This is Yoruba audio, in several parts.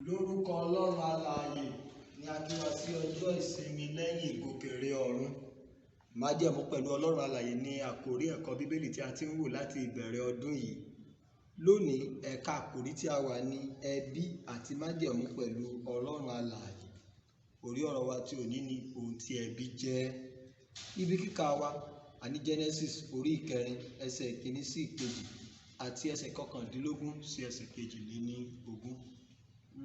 Lórúkọ Ọlọ́run alààyè ni a kí wa sí ọjọ́ ìsinmi lẹ́yìn ìgòkèrè ọ̀run. Májẹ̀mú pẹ̀lú Ọlọ́run alààyè ni àkórí ẹ̀kọ́ Bíbélì tí a ti ń wò láti ìbẹ̀rẹ̀ ọdún yìí. Lónìí, ẹ̀ka àkórí tí a wà ní ẹbí àti májẹ̀mú pẹ̀lú Ọlọ́run alààyè. Orí ọ̀rọ̀ wa tí òní ni ohun tí ẹbí jẹ́. Ibi kíkà wa, a ní Genesis orí ìkẹrin, ẹsẹ̀ ìkíní sí ìkejì àti ẹsẹ̀ kọkàndínlógún sí ẹsẹ̀ kejìléní ogún.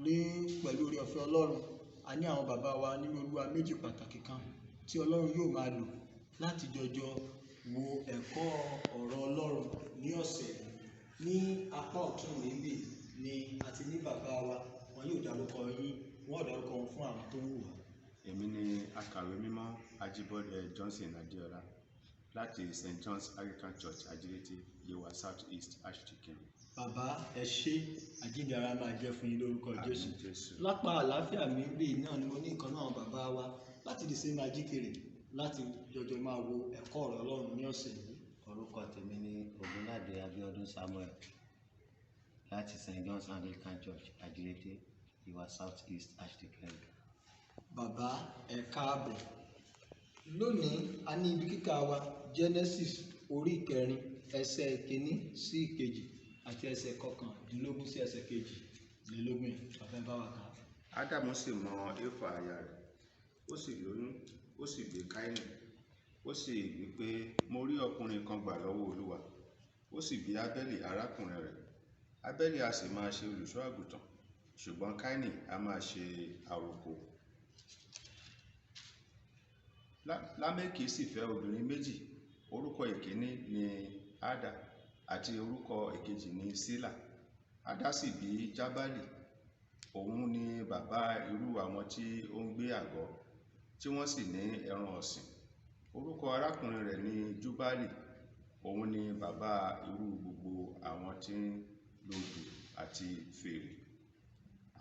Ní pẹ̀lú oore ọ̀fẹ́ Ọlọ́run, a ní àwọn bàbá wa nínú Olúwa méjì pàtàkì kan tí Ọlọ́run yóò máa lò láti jọjọ wo ẹ̀kọ́ ọ̀rọ̀ Ọlọ́run ní ọ̀sẹ̀ yìí. Ní apá ọ̀tún mi níbí ni a ti ní bàbá wa, wọn yóò dárúkọ yín, wọn ó dárúkọ wọn fún àwọn tó ń wò wá. Èmi ni akàwé mímọ́ Ajíbọ́dé Johnson Adéọlá láti St. John's Anglican Church, Ajílété, Yewa South East Archdeaconry. Bàbá, ẹ ṣé, àjíǹde ara máa jẹ́ fún yín lórúkọ Jésù. Àmín Jésù. Lápá àlàáfíà mi bí náà ni mo ní ìkan náà bàbá wa láti the same Ajíkèrè láti jọjọ máa wo ẹ̀kọ́ ọ̀rọ̀ Ọlọ́run ní ọ̀sẹ̀ yìí. Orúkọ tèmi ni Ògúnládé Abíọ́dún Samuel láti St. John's Anglican Church, Ajílété, Yewa South East Archdeaconry. Bàbá, ẹ káàbọ̀. Lónìí, a ní ibi kíkà wa Genesis orí ìkẹrin, ẹsẹ̀ ìkíní sí ìkejì àti ẹsẹ̀ kọkàndínlógún sí ẹsẹ̀ kejìlélógún yẹn. Bàbá, ẹ bá wa kà á. Ádámù sì mọ Éfà aya rẹ̀, ó sì lóyún, ó sì bí Káínì. Ó sì wí pé, "Mo rí ọkùnrin kan gbà lọ́wọ́ Olúwa." Ó sì bí Ábẹ́lì arákùnrin rẹ̀. Ábẹ́lì a sì máa ṣe olùṣọ́ àgùntàn, ṣùgbọ́n Káínì a máa ṣe àroko. Lámékì sì fẹ́ obìnrin méjì. Orúkọ ìkíní ni Ádà, àti orúkọ ìkejì ní Sílà. Ádà sì bí Jábálì, òun ni bàbá irú àwọn tí ó ń gbé àgọ́, tí wọ́n sì ní ẹran ọ̀sìn. Orúkọ arákùnrin rẹ̀ ní Júbálì, òun ni bàbá irú gbogbo àwọn tí ń lo dùùrù àti fèrè.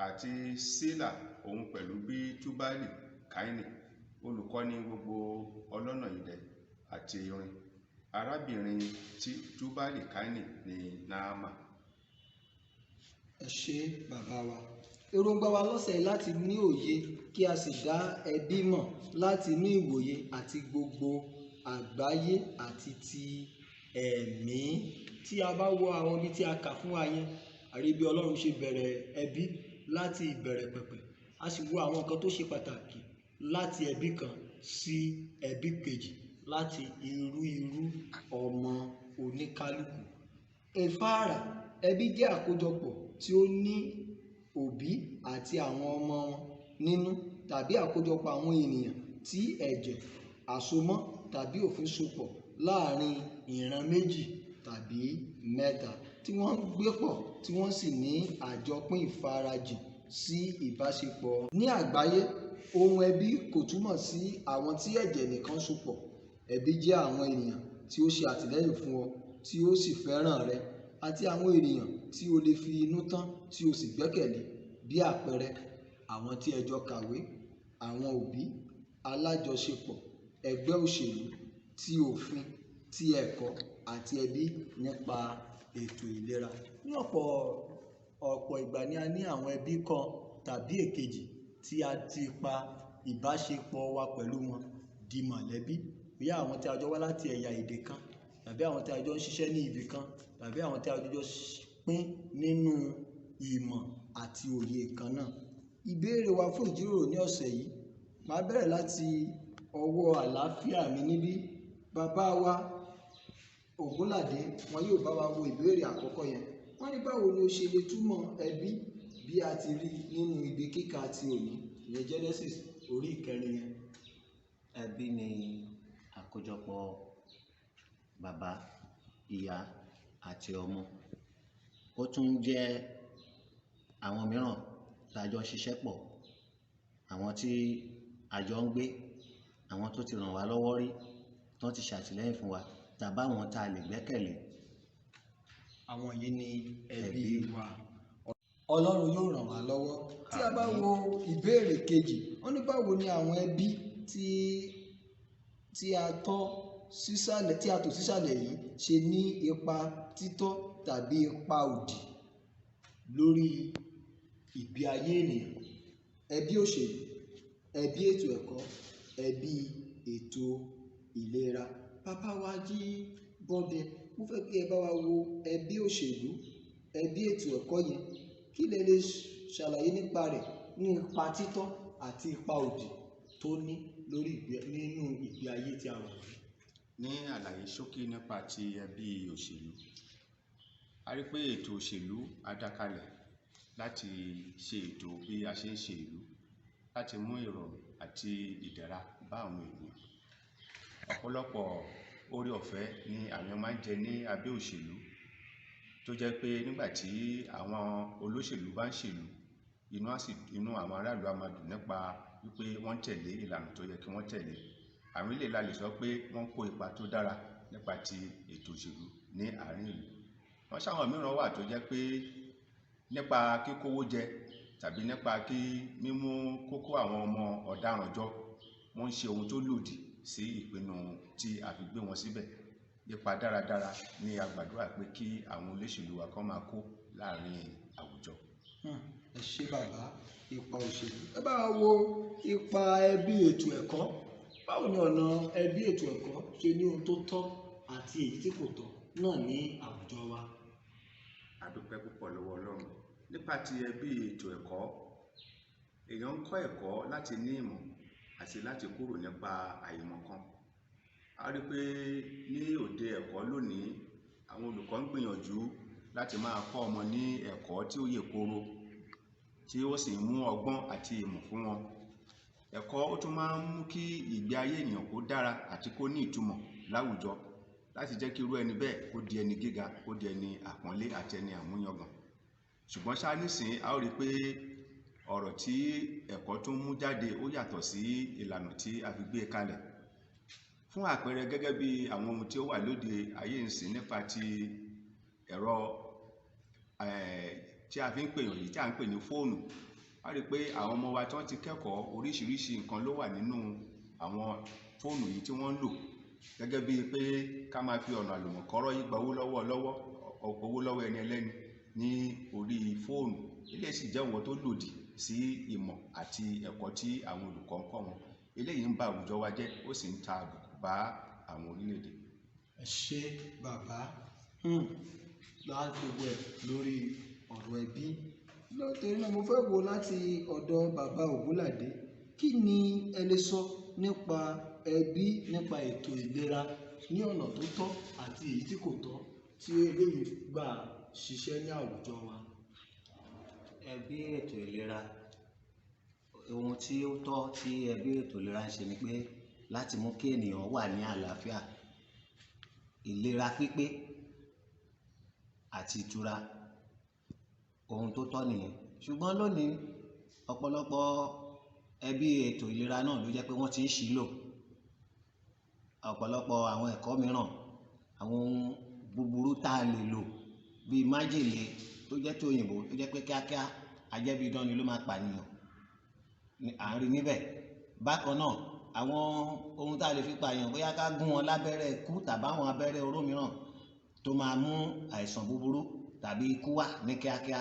Àti Sílà òun pẹ̀lú bí Túbálì Káínì, olùkọ́ni gbogbo ọlọ́nà idẹ àti irin. Arábìnrin tí Túbálì Káínì ní Náámà. Ẹ ṣé, bàbá wa. Èròǹgbà wa lọ́sẹ̀ yìí láti ní òye kí a sì dá ẹbí mọ̀ láti ní ìwòye àti gbogbo àgbáyé àti ti ẹ̀mí. Tí a bá wo àwọn ibi tí a kà fún wa yẹn, a rí bí Ọlọ́run ṣe bẹ̀rẹ̀ ẹbí láti ìbẹ̀rẹ̀ pẹ̀pẹ̀. A sì wo àwọn nǹkan tó ṣe pàtàkì láti ẹbí kan sí ẹbí kejì, láti irú irú ọmọ oníkálukú. Ìfáàrà ẹbí jẹ́ àkójọpọ̀ tí ó ní òbí àti àwọn ọmọ wọn nínú, tàbí àkójọpọ̀ àwọn ènìyàn tí ẹ̀jẹ̀, àsomọ́ tàbí òfin sopọ̀ láàrin ìran méjì tàbí mẹ́ta tí wọ́n ń gbé pọ̀, tí wọ́n sì ní àjọpín ìfarajìn sí ìbáṣepọ̀. Ní àgbáyé, ohun ẹbí kò túmọ̀ sí àwọn tí ẹ̀jẹ̀ nìkan sopọ̀. Ẹbí jẹ́ àwọn ènìyàn tí ó ṣe àtìlẹ́yìn fún ọ, tí ó sì fẹ́ràn rẹ, àti àwọn ènìyàn tí o lè fi inú tán tí o sì gbẹ́kẹ̀lé, bí àpẹẹrẹ àwọn tí ẹ jọ kàwé, àwọn òbí, alájọṣepọ̀, ẹgbẹ́ òṣèlú, ti òfin, ti ẹ̀kọ́ àti ẹbí nípa ètò ìlera. Ní ọ̀pọ̀ ọ̀pọ̀ ìgbà ni a ní àwọn ẹbí kan tàbí èkejì tí a ti pa ìbáṣepọ̀ wa pẹ̀lú wọn di mọ̀lẹ́bí. Bí àwọn tí a jọ wá láti ẹ̀yà èdè kan, tàbí àwọn tí a jọ ń ṣiṣẹ́ ní ibì kan, tàbí àwọn tí a jọ pín nínú ìmọ̀ àti òye kan náà. Ìbéèrè wa fún ìjíròrò ní ọ̀sẹ̀ yìí, màá bẹ̀rẹ̀ láti ọwọ́ àlàáfíà mi níbí. Bàbá wa Ògúnládé, wọn yóò bá wa wo ìbéèrè àkọ́kọ́ yẹn. Wọ́n ní, báwo ni o ṣe lè túmọ̀ ẹbí bí a ti rí nínú ibi kíkà ti òní, ìyẹn Genesis orí ìkẹrin yẹn? Ẹbí ni àkójọpọ̀ bàbá, ìyá àti ọmọ. Ó tún jẹ́ àwọn mìíràn tá a jọ ń ṣiṣẹ́ pọ̀, àwọn tí a jọ ń gbé, àwọn tó ti ràn wá lọ́wọ́ rí, tó ti ṣàtìlẹ́yìn fún wa, tàbí àwọn tá a lè gbẹ́kẹ̀lé. Àwọn yìí ni ẹbí wa. Ọlọ́run yóò ràn wá lọ́wọ́. Tí a bá wo ìbéèrè kejì, wọ́n ní báwo ni àwọn ẹbí tí a tọ́ sísàlẹ̀, tí a tò sísàlẹ̀ yìí ṣe ní ipa títọ́ tàbí ipa òdì lórí ìgbé ayé ènìyàn. Ẹbí òṣèlú, ẹbí ètò ẹ̀kọ́, ẹbí ètò ìlera. Bàbá wa Jíbọ́dẹ, mo fẹ́ kí ẹ bá wa wo ẹbí òṣèlú, ẹbí ètò ẹ̀kọ́ yẹn, kí lẹ lè ṣàlàyé nípa rẹ̀ ní ipa títọ́ àti ipa òdì tó ní lórí nínú ìgbé ayé tí a wà yìí. Ní àlàyé ṣókí nípa ti ẹbí òṣèlú, a rí pé ètò òṣèlú a dá kalẹ̀ láti ṣe ètò bí a ṣe ń ṣe ìlú, láti mú ìrọ̀rùn àti ìdẹ̀ra bá àwọn ènìyàn. Ọ̀pọ̀lọpọ̀ oore ọ̀fẹ́ ni àwọn máa ń jẹ ní abẹ́ òṣèlú, tó jẹ́ pé nígbà tí àwọn olóṣèlú bá ń ṣèlú, inú àwọn aráàlú á máa dùn nípa wípé wọ́n tẹ̀lé ìlànà tó yẹ kí wọ́n tẹ̀lé. Àwọn ilé la lè sọ pé wọ́n kó ipa tó dára nípa ti ètò òṣèlú ní àárín ìlú. Wọ́n ṣàwọn mìíràn wà tó jẹ́ pé nípa kíkówó jẹ tàbí nípa kí mímú kókó àwọn ọmọ ọ̀daràn jọ, wọ́n ń ṣe ohun tó lòdì sí ìpinnu tí a fi gbé wọn síbẹ̀. Ipa dáradára ni a gbàdúrà pé kí àwọn olóṣèlú wa kán máa kó láàrin àwùjọ. Ẹ ṣé bàbá, ipa òṣèlú. Ẹ bá wa wo ipa ẹbí ètò ẹ̀kọ́. Báwo ni ọ̀nà ẹbí ètò ẹ̀kọ́ ṣe ní ohun tó tọ́ àti èyí tí kò tọ́ náà ní àwùjọ wa? A dúpẹ́ púpọ̀ lọ́wọ́ Ọlọ́run. Nípa ti ẹbí ètò ẹ̀kọ́, èèyàn ń kọ́ ẹ̀kọ́ láti ní ìmọ̀ àti láti kúrò nípa àìmọ̀kan. A rí pé ní òde ẹ̀kọ́ lónìí, àwọn olùkọ́ ń gbìyànjú láti máa kọ́ ọmọ ní ẹ̀kọ́ tí ó yè kooro, tí ó sì mú ọgbọ́n àti ìmọ̀ fún wọn. Ẹ̀kọ́ ó tún máa ń mú kí ìgbé ayé ènìyàn kó dára àti kó ní ìtumọ̀ láwùjọ, láti jẹ́ kí irú ẹni bẹ́ẹ̀ kó di ẹni gíga, kó di ẹni àpọ́nlé àti ẹni àmúyangàn. Ṣùgbọ́n ṣá nísìnyí, a ó rí pé ọ̀rọ̀ tí ẹ̀kọ́ tún mú jáde ó yàtọ̀ sí ìlànà tí a fi gbé kalẹ̀. Fún àpẹẹrẹ, gẹ́gẹ́ bí àwọn ohun tí ó wà lóde ayé ìsìn nípa ti ẹ̀rọ tí a fi ń pè yìí tí a ń pè ní fóònù, a rí pé àwọn ọmọ wa tí wọ́n ti kẹ́kọ̀ọ́ oríṣiríṣi nǹkan ló wà nínú àwọn fóònù yìí tí wọ́n ń lò, gẹ́gẹ́ bíi pé ká máa fi ọ̀nà àlùmọ̀kọ́rọ́ yìí gba owó lọ́wọ́ owó lọ́wọ́ ẹni ẹlẹ́ni ní orí fóònù. Eléyìí sì jẹ́ ohun tó lòdì sí ìmọ̀ àti ẹ̀kọ́ tí àwọn olùkọ́ ń kọ́ wọn. Eléyìí ń ba àwùjọ wa jẹ́, ó sì ń ta àbùkù bá àwọn orílẹ̀-èdè. Ẹ ṣé bàbá, láti gbogbo ẹ̀ lórí ọ̀rọ̀ ẹbí. Lóòótọ́ náà mo fẹ́ wo láti ọ̀dọ̀ bàbá Ògúnládé, kí ni ẹ lè sọ nípa ẹbí, nípa ètò ìlera ní ọ̀nà tó tọ́ àti èyí tí kò tọ́ tí eléyìí gbà ṣiṣẹ́ ní àwùjọ wa? Ẹbí ètò ìlera, ohun tí ó tọ́ tí ẹbí ètò ìlera ń ṣe ni pé láti mú kí ènìyàn wà ní àlàáfíà, ìlera pípé àti ìtura, ohun tó tọ́ nìyẹn. Ṣùgbọ́n lónìí, ọ̀pọ̀lọpọ̀ ẹbí ètò ìlera náà ló jẹ́ pé wọ́n ti ń ṣì lò. Ọ̀pọ̀lọpọ̀ àwọn ẹ̀kọ́ mìíràn, àwọn ohun búburú tá a lè lò bíi májèlé tó jẹ́ tó òyìnbó tó jẹ́ pé kíákíá ajẹ́bí idán ni ló máa pànìyàn à ń rí níbẹ̀. Bákan náà, àwọn ohun tá a lè fi pààyàn bóyá ká gún wọn lábẹ́rẹ́ ikú tàbí àwọn abẹ́rẹ́ oró mìíràn tó máa mú àìsàn búburú tàbí ikú wá ní kíákíá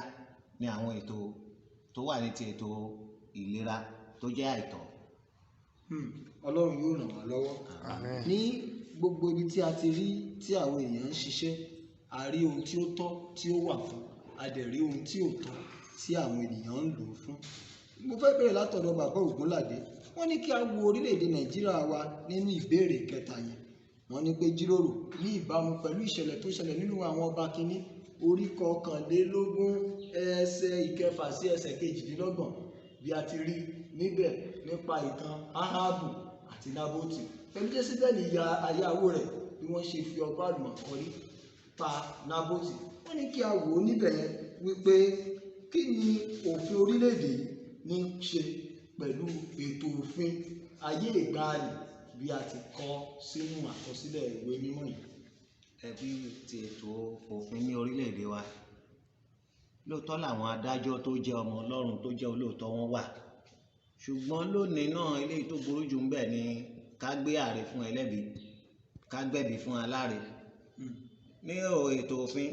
ní àwọn ètò tó wà ní ti ètò ìlera tó jẹ́ àìtọ́. Ọlọ́run yóò ràn wá lọ́wọ́. Àmín. Ní gbogbo ibi tí a ti rí tí àwọn èèyàn ń ṣiṣẹ́, a rí ohun tí ó tọ́ tí ó wà fún, a dẹ̀ rí ohun tí ò tọ́ tí àwọn ènìyàn ń lò ó fún. Mo fẹ́ bẹ̀rẹ̀ látọ̀dọ̀ bàbá Ògúnládé. Wọ́n ní kí a wo orílẹ̀-èdè Nàìjíríà wa nínú ìbéèrè kẹta yẹn. Wọ́n ní pé jíròrò ní ìbámu pẹ̀lú ìṣẹ̀lẹ̀ tó ṣẹlẹ̀ nínú àwọn ọba kínní orí 21 ẹsẹ̀ 6 sí ẹsẹ̀ 28 bí a ti rí níbẹ̀ nípa ìtàn Áhábù àti Nábótì pẹ̀lú Jésíbẹ́lì ìyá ayáwó rẹ̀ bí wọ́n ṣe fi ọgbọ́n àlùmọ̀kọ́rí pa Nábótì. Wọ́n ní kí a wò ó níbẹ̀ yẹn wípé kí ni òfin orílẹ̀-èdè yìí ní ṣe pẹ̀lú ètò òfin ayé ìgbàanì bí a ti kọ sínú àkọsílẹ̀ ìwé mímọ́ yìí. Ẹbí ti ètò òfin ní orílẹ̀-èdè wa, lóòótọ́ làwọn adájọ́ tó jẹ́ ọmọ Ọlọ́run tó jẹ́ olóòótọ́ wọn wà, ṣùgbọ́n lónìí náà eléyìí tó burú jù ń bẹ ni ká gbé àre fún ẹlẹ́bi, ká gbẹ̀bí fún aláre. Ní ètò òfin,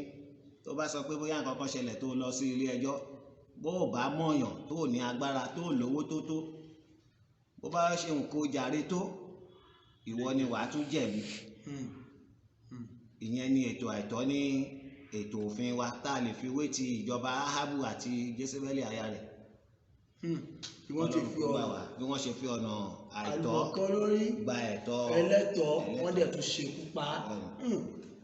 tó bá sọ pé bóyá nǹkan kan ṣẹlẹ̀ tó lọ sí ilé ẹjọ́, Bó o bá mọ̀yàn tó o ní agbára tó o lówó tó tó, bó bá ṣe nǹkan jàre tó, ìwọ ni wàá tún jẹ̀bi. Ìyẹn ni ètò àìtọ́ ní ètò òfin wa tá a lè fi wé ti ìjọba Ahabu àti Jésébélì aya rẹ̀. Bí wọ́n ti fi Ọlọ́run kó gbà ọ̀nà wá, bí wọ́n ṣe fi ọ̀nà àìtọ́ àlùmọ̀kọ́ lórí gba ẹ̀tọ́ ẹlẹ́tọ̀ọ́, wọ́n dẹ̀ tún ṣekú pa á. Bẹ́ẹ̀ni.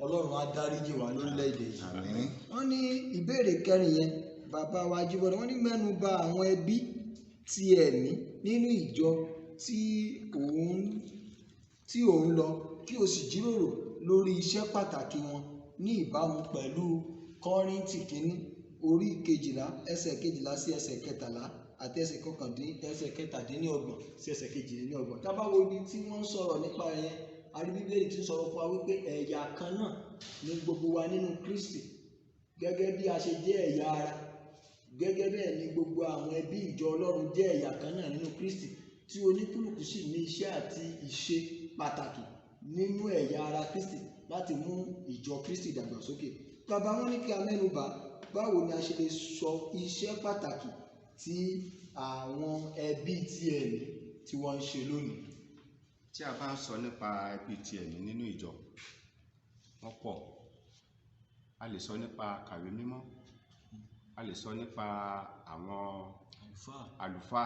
Ọlọ́run á dáríjì wá lórílẹ̀‐èdè yìí. Àmín. Wọ́n ní ìbéèrè kẹrin yẹn, bàbá wa Ajíbọ́dé, wọ́n ní mẹ́nu bà àwọn ẹbí ti ẹ̀mí nínú ìjọ tí òun lọ, kí o sì jíròrò lórí iṣẹ́ pàtàkì wọn ní ìbámu pẹ̀lú Kọ́ríńtì kínní orí 12 ẹsẹ̀ 12 sí ẹsẹ̀ 13 àti ẹsẹ̀ kọkàndín ẹsẹ̀ 37 sí ẹsẹ̀ 32. Tá a bá wo ibi tí wọ́n ń sọ̀rọ̀ nípa yẹn, a rí Bíbélì tí ń sọ̀rọ̀ fún wa wípé ẹ̀yà kan náà ni gbogbo wa nínú Kristi. Gẹ́gẹ́ bí a ṣe jẹ́ ẹ̀yà ara, gẹ́gẹ́ bẹ́ẹ̀ ni gbogbo àwọn ẹbí ìjọ Ọlọ́run jẹ́ ẹ̀yà kan náà nínú Kristi, tí oníkúlùkù sì ní iṣẹ́ àti ìṣe pàtàkì nínú ẹ̀yà ara Kristi láti mú ìjọ Kristi dàgbàsókè. Bàbá wọn ní kí a mẹ́nu bà báwo ni a ṣe lè sọ iṣẹ́ pàtàkì tí àwọn ẹbí ti ẹ̀mí tí wọ́n ń ṣe lónìí. Tí a bá ń sọ nípa ẹbí ti ẹ̀mí nínú ìjọ, wọ́n pọ̀. A lè sọ nípa kàwé mímọ́, a lè sọ nípa àwọn àlùfáà,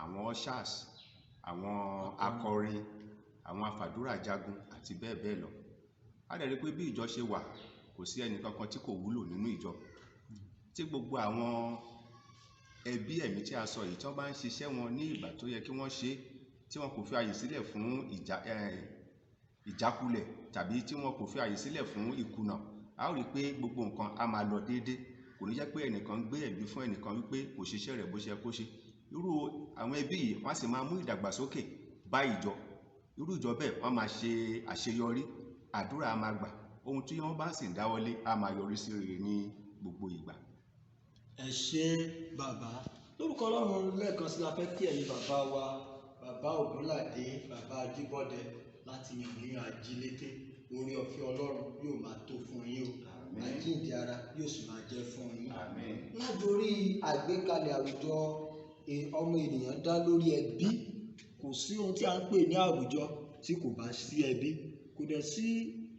àwọn ushers, àwọn akọrin, àwọn afàdúrà jagun àti bẹ́ẹ̀ bẹ́ẹ̀ lọ. A lè rí pé bí ìjọ ṣe wà, kò sí ẹnì kankan tí kò wúlò nínú ìjọ. Tí gbogbo àwọn ẹbí ẹ̀mí tí a sọ yìí, tí wọ́n bá ń ṣiṣẹ́ wọn ní ìgbà tó yẹ kí wọ́n ṣe, tí wọn kò fi àyè sílẹ̀ fún ìjákulẹ̀ tàbí tí wọn kò fi àyè sílẹ̀ fún ìkùnà, a ó rí pé gbogbo nǹkan á máa lọ déédé. Kò ní jẹ́ pé ẹnìkan gbé ẹ̀bi fún ẹnìkan wípé kò ṣiṣẹ́ rẹ̀ bó ṣe yẹ kó ṣe. Irú àwọn ẹbí yìí wọ́n á sì máa mú ìdàgbàsókè bá ìjọ. Irú ìjọ bẹ́ẹ̀ wọ́n máa ṣe àṣeyọrí, àdúrà á máa gbà, ohun tí wọ́n bá sì ń dáwọ́lé á máa yọrí sí rere ní gbogbo ìgbà. Ẹ ṣé bàbá. Lórúkọ Ọlọ́run lẹ́ẹ̀kan sí la fẹ́ kí ẹ̀yin bàbá wa, bàbá Ògúnládé, bàbá Ajíbọ́dé láti yàn ní Ajílété. Oore ọ̀fẹ́ Ọlọ́run yóò máa tó fún yín o. Àmín. Àjíǹde ara yóò sì máa jẹ́ fún yín. Àmín. Látorí àgbékalẹ̀ àwùjọ ọmọ ènìyàn dá lórí ẹbí. Kò sí ohun tí a ń pè ní àwùjọ tí kò bá sí ẹbí. Kò dẹ̀ sí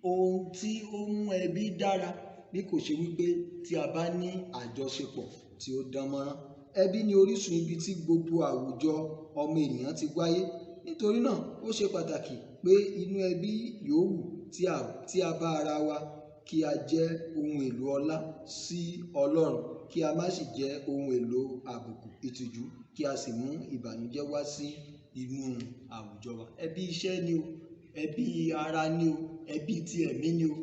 ohun tí ó mú ẹbí dára bí kò ṣe wípé tí a bá ní àjọṣepọ̀ tí ó dán mọ́rán. Ẹbí ni orísun ibi tí gbogbo àwùjọ ọmọ ènìyàn ti wáyé. Nítorí náà ó ṣe pàtàkì pé inú ẹbí yòówù tí a bá ara wa kí a jẹ́ ohun èlò ọlá sí Ọlọ́run, kí a má sì jẹ́ ohun èlò àbùkù ìtìjú, kí a sì mú ìbànújẹ́ wá sí inú àwùjọ wa. Ẹbí iṣẹ́ ni o, ẹbí ara ni o, ẹbí ti ẹ̀mí ni o.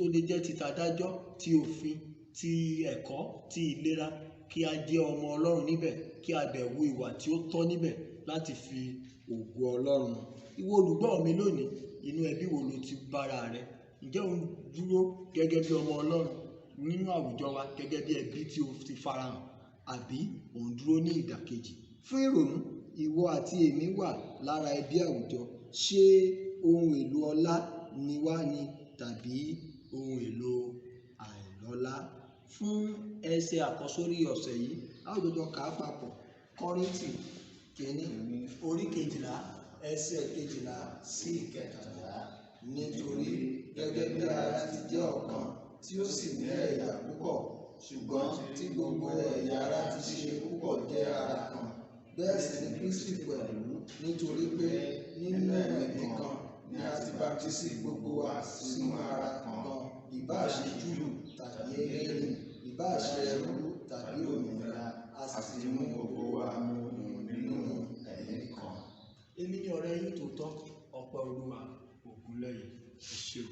Ó lè jẹ́ ti tàdájọ́, ti òfin, ti ẹ̀kọ́, ti ìlera, kí a jẹ́ ọmọ Ọlọ́run níbẹ̀, kí a dẹ̀ wu ìwà tí ó tọ́ níbẹ̀ láti fi ògo Ọlọ́run. Ìwọ olùgbọ́ mi lónìí, inú ẹbí wo lo ti bára rẹ? Ǹjẹ́ o ń dúró gẹ́gẹ́ bí ọmọ Ọlọ́run nínú àwùjọ wa gẹ́gẹ́ bí ẹbí tí o ti farahàn, àbí ò ń dúró ní ìdàkejì? Fún ìrònú, ìwọ àti èmi wà lára ẹbí àwùjọ. Ṣé ohun èlò ọlá ni wá ni tàbí ohun èlò àìlọ́lá? Fún ẹsẹ̀ àkọ́sórí ọ̀sẹ̀ yìí, a ó jọjọ kà á papọ̀. Kọ́ríńtì kìíní orí 12 ẹsẹ̀ 12 sí 13. Nítorí gẹ́gẹ́ bí ara ti jẹ́ ọ̀kan tí ó sì ní ẹ̀yà púpọ̀, ṣùgbọ́n tí gbogbo ẹ̀yà ara ti ṣe púpọ̀ jẹ́ ara kan, bẹ́ẹ̀ sì ni Kristi pẹ̀lú. Nítorí pé nínú ẹ̀mí kan ni a ti baptisi gbogbo wa sínú ara kan, ìbá ṣe Júù tàbí Hélénì, ìbá ṣe ẹrú tàbí òmìnira, a sì ti mú gbogbo wa mu nínú ẹ̀mí kan. Èmi ni ọ̀rẹ́ yín tòótọ́, Ọpẹ́ Olúwa Ògúnlẹ́yẹ. Ẹ ṣé o.